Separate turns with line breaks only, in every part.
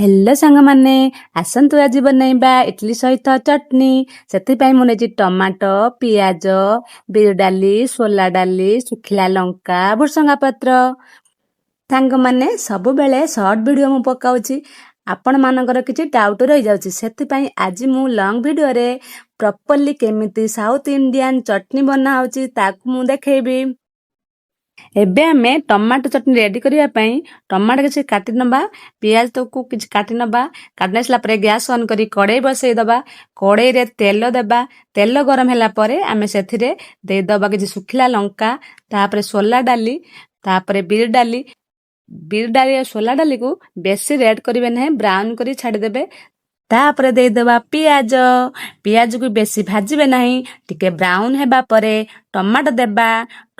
Hello ସାଙ୍ଗମାନେ, ଆସନ୍ତୁ ଆଜି ବନେଇବା ଇଟଲି ସହିତ ଚଟନି। ସେଥିପାଇଁ ମୁଁ ନେଇଛି ଟମାଟୋ, ପିଆଜ, ବିରି ଡାଲି, ସୋଲା ଡାଲି, ଶୁଖିଲା ଲଙ୍କା, ଭୃସଙ୍ଗା ପତ୍ର। ସାଙ୍ଗମାନେ, ସବୁବେଳେ ସର୍ଟ ଭିଡ଼ିଓ ମୁଁ ପକାଉଛି, ଆପଣମାନଙ୍କର କିଛି ଡାଉଟ୍ ରହିଯାଉଛି। ସେଥିପାଇଁ ଆଜି ମୁଁ ଲଙ୍ଗ୍ ଭିଡ଼ିଓରେ ପ୍ରପରଲି କେମିତି ସାଉଥ୍ ଇଣ୍ଡିଆନ୍ ଚଟନି ବନା ହେଉଛି, ତାକୁ ମୁଁ ଦେଖେଇବି। ଏବେ ଆମେ ଟମାଟୋ ଚଟଣି ରେଡ଼ି କରିବା ପାଇଁ ଟମାଟୋ କିଛି କାଟି ନେବା, ପିଆଜକୁ କିଛି କାଟି ନେବା। କାଟି ନେଇ ସାରିଲା ପରେ ଗ୍ୟାସ୍ ଅନ୍ କରି କଡ଼େଇ ବସେଇ ଦେବା। କଡ଼େଇରେ ତେଲ ଦେବା। ତେଲ ଗରମ ହେଲା ପରେ ଆମେ ସେଥିରେ ଦେଇଦେବା କିଛି ଶୁଖିଲା ଲଙ୍କା, ତାପରେ ସୋଲା ଡାଲି, ତାପରେ ବିରି ଡାଲି। ବିରି ଡାଲି ଆଉ ସୋଲା ଡାଲିକୁ ବେଶୀ ରେଡ୍ କରିବେ ନାହିଁ, ବ୍ରାଉନ୍ କରି ଛାଡ଼ିଦେବେ। ତାପରେ ଦେଇଦେବା ପିଆଜ। ପିଆଜକୁ ବେଶୀ ଭାଜିବେ ନାହିଁ, ଟିକେ ବ୍ରାଉନ୍ ହେବା ପରେ ଟମାଟୋ ଦେବା।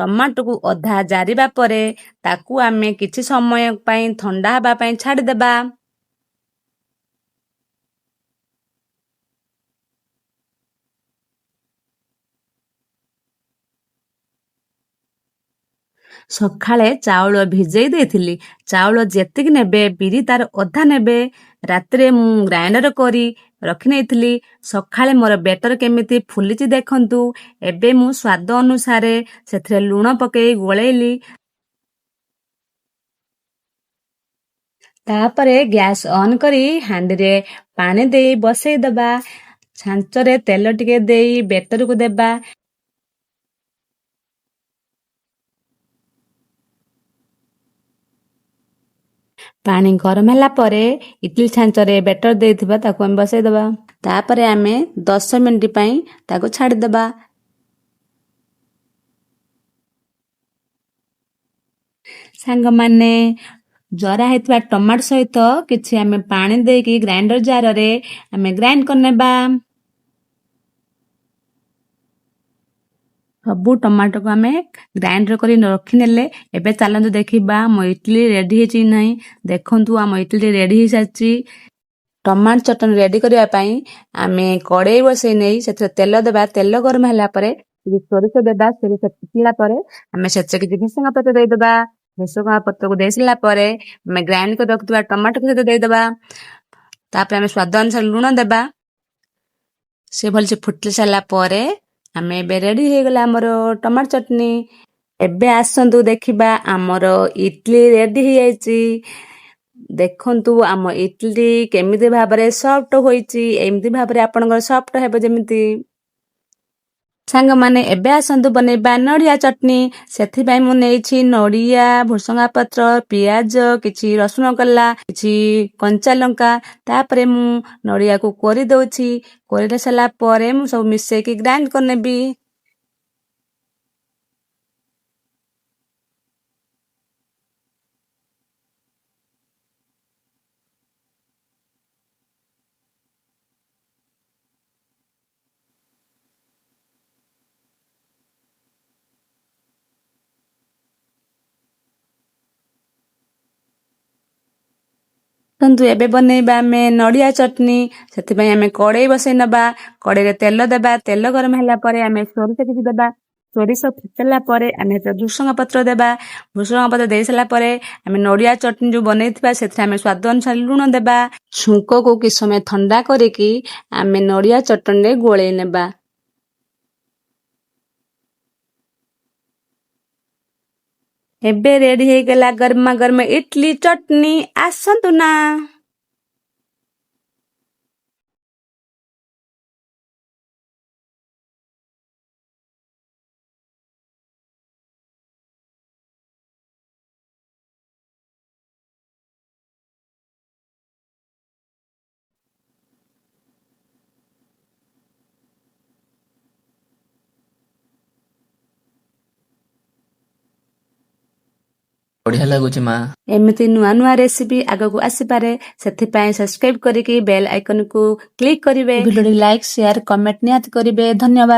ଟମାଟୋକୁ ଅଧା ଜାରିବା ପରେ ତାକୁ ଆମେ କିଛି ସମୟ ପାଇଁ ଥଣ୍ଡା ହେବା ପାଇଁ ଛାଡ଼ିଦେବା। ସକାଳେ ଚାଉଳ ଭିଜେଇ ଦେଇଥିଲି। ଚାଉଳ ଯେତିକି ନେବେ, ବିରି ତାର ଅଧା ନେବେ। ରାତିରେ ମୁଁ ଗ୍ରାଇଣ୍ଡର କରି ରଖିନେଇଥିଲି। ସକାଳେ ମୋର ବେଟର କେମିତି ଫୁଲିଛି ଦେଖନ୍ତୁ। ଏବେ ମୁଁ ସ୍ୱାଦ ଅନୁସାରେ ସେଥିରେ ଲୁଣ ପକେଇ ଗୋଳେଇଲି। ତାପରେ ଗ୍ୟାସ୍ ଅନ୍ କରି ହାଣ୍ଡିରେ ପାଣି ଦେଇ ବସେଇ ଦେବା। ଛାଞ୍ଚରେ ତେଲ ଟିକେ ଦେଇ ବେଟରକୁ ଦେବା। ପାଣି ଗରମ ହେଲା ପରେ ଇଟଲି ଛାଞ୍ଚରେ ବେଟର ଦେଇଥିବା ତାକୁ ଆମେ ବସେଇଦେବା। ତାପରେ ଆମେ 10 ମିନିଟ୍ ପାଇଁ ତାକୁ ଛାଡ଼ିଦେବା। ସାଙ୍ଗମାନେ, ଜରା ହେଇଥିବା ଟମାଟୋ ସହିତ କିଛି ଆମେ ପାଣି ଦେଇକି ଗ୍ରାଇଣ୍ଡର ଜାରରେ ଆମେ ଗ୍ରାଇଣ୍ଡ କରିନେବା। ସବୁ ଟମାଟୋକୁ ଆମେ ଗ୍ରାଇଣ୍ଡର କରି ରଖିନେଲେ। ଏବେ ଚାଲନ୍ତୁ ଦେଖିବା ଆମ ଇଟଲି ରେଡ଼ି ହେଇଛି କି ନାହିଁ। ଦେଖନ୍ତୁ, ଆମ ଇଟଲି ରେଡ଼ି ହେଇସାରିଛି। ଟମାଟୋ ଚଟଣି ରେଡ଼ି କରିବା ପାଇଁ ଆମେ କଡ଼େଇ ବସେଇ ନେଇ ସେଥିରେ ତେଲ ଦେବା। ତେଲ ଗରମ ହେଲା ପରେ ଟିକେ ସୋରିଷ ଦେବା। ସୋରିଷ ଫୁଟିଲା ପରେ ଆମେ ସେଥିରେ କିଛି ଭୃସଙ୍ଗା ପତ୍ର ଦେଇଦେବା। ଭୃସଙ୍ଗା ପତ୍ରକୁ ଦେଇ ସାରିଲା ପରେ ଆମେ ଗ୍ରାଇଣ୍ଡ କରି ରଖିଥିବା ଟମାଟୋକୁ ସେଥିରେ ଦେଇଦେବା। ତାପରେ ଆମେ ସ୍ୱାଦ ଅନୁସାରେ ଲୁଣ ଦେବା। ସେ ଭଲସେ ଫୁଟି ସାରିଲା ପରେ ଆମେ ଏବେ ରେଡ଼ି ହେଇଗଲା ଆମର ଟମାଟୋ ଚଟଣି। ଏବେ ଆସନ୍ତୁ ଦେଖିବା, ଆମର ଇଟଲି ରେଡ଼ି ହେଇଯାଇଛି। ଦେଖନ୍ତୁ, ଆମ ଇଟଲି କେମିତି ଭାବରେ ସଫ୍ଟ ହୋଇଛି। ଏମିତି ଭାବରେ ଆପଣଙ୍କର ସଫ୍ଟ ହେବ ଯେମିତି। ସାଙ୍ଗମାନେ, ଏବେ ଆସନ୍ତୁ ବନେଇବା ନଡ଼ିଆ ଚଟଣି। ସେଥିପାଇଁ ମୁଁ ନେଇଛି ନଡ଼ିଆ, ଭୃସଙ୍ଗା ପତ୍ର, ପିଆଜ, କିଛି ରସୁଣ କୋଲା, କିଛି କଞ୍ଚା ଲଙ୍କା। ତାପରେ ମୁଁ ନଡ଼ିଆକୁ କୋରି ଦେଉଛି। କୋରି ସାରିଲା ପରେ ମୁଁ ସବୁ ମିଶେଇକି ଗ୍ରାଇଣ୍ଡ କରିନେବି। ଦେଖନ୍ତୁ, ଏବେ ବନେଇବା ଆମେ ନଡ଼ିଆ ଚଟଣି। ସେଥିପାଇଁ ଆମେ କଡ଼େଇ ବସେଇ ନେବା। କଡ଼େଇରେ ତେଲ ଦେବା। ତେଲ ଗରମ ହେଲା ପରେ ଆମେ ସୋରିଷ କିଛି ଦେବା। ସୋରିଷ ଫୁଟିଲା ପରେ ଆମେ ସେଥିରେ ଭୃସଙ୍ଗା ପତ୍ର ଦେବା। ଭୃସଙ୍ଗା ପତ୍ର ଦେଇ ସାରିଲା ପରେ ଆମେ ନଡ଼ିଆ ଚଟଣି ଯୋଉ ବନେଇଥିବା, ସେଥିରେ ଆମେ ସ୍ୱାଦ ଅନୁସାରେ ଲୁଣ ଦେବା। ଛୁଙ୍କକୁ କିଛି ସମୟ ଥଣ୍ଡା କରିକି ଆମେ ନଡ଼ିଆ ଚଟଣିରେ ଗୋଳେଇ ନେବା। ଏବେ ରେଡି ହେଇଗଲା ଗରମା ଗରମ ଇଟଲି ଚଟଣି। ଆସନ୍ତୁ ନା।
ବଢିଆ ଲାଗୁଛି ମା।
ଏମିତି ନୂଆ ନୂଆ ରେସିପି ଆଗକୁ ଆସିପାରେ, ସେଥିପାଇଁ ସବସ୍କ୍ରାଇବ କରିକି ବେଲ୍ ଆଇକନକୁ କ୍ଲିକ୍ କରିବେ। ଭିଡ଼ିଓଟି ଲାଇକ୍, ସେୟାର, କମେଣ୍ଟ ନିହାତି କରିବେ। ଧନ୍ୟବାଦ।